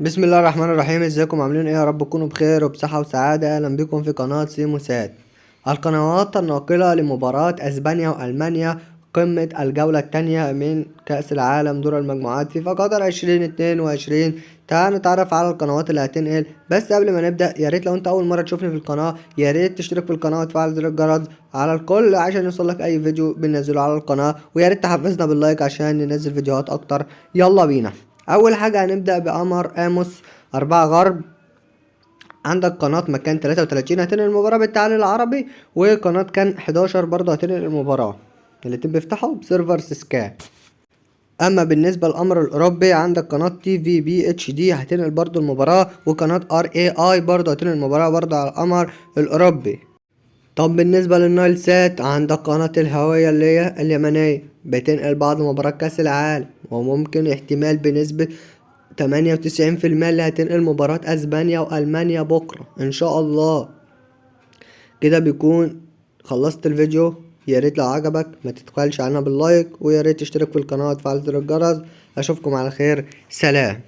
بسم الله الرحمن الرحيم. ازيكم عاملين ايه؟ يا رب تكونوا بخير وبصحة وسعادة. اهلا بكم في قناة سيموسات، القنوات الناقلة لمباراة اسبانيا والمانيا قمة الجولة الثانية من كأس العالم دور المجموعات فيفا قطر 2022. تعال نتعرف على القنوات اللي هتنقل. بس قبل ما نبدأ، يا ريت لو انت اول مرة تشوفني في القناة يا ريت تشترك في القناة وتفعل زر الجرس على الكل عشان يوصلك اي فيديو بننزله على القناة، ويا ريت تحفزنا بال like عشان ننزل فيديوهات اكتر. يلا بينا. اول حاجة هنبدأ بقمر اموس 4 غرب. عندك قناة مكان 33 هتنقل المباراة بالتعليق العربي، وقناة كان 11 برضه هتنقل المباراة، الاتنين بيفتحوا ب server سيسكا. اما بالنسبة للقمر الاوروبي عندك قناة تي في بي اتش دي هتنقل برضه المباراة، وقناة ار اي اي برضه هتنقل المباراة برضه على القمر الاوروبي. طب بالنسبة للنايل سات عندك قناة الهوية اللي هي اليمنية بتنقل بعض مباراة كأس العالم، وممكن احتمال بنسبة 98% اللي هتنقل مباراة اسبانيا والمانيا بكرة ان شاء الله. كده بيكون خلصت الفيديو. يا ريت لو عجبك ما تتخلش عنها بال like، ويا ريت تشترك في القناة وتفعل زر الجرس. اشوفكم على خير، سلام.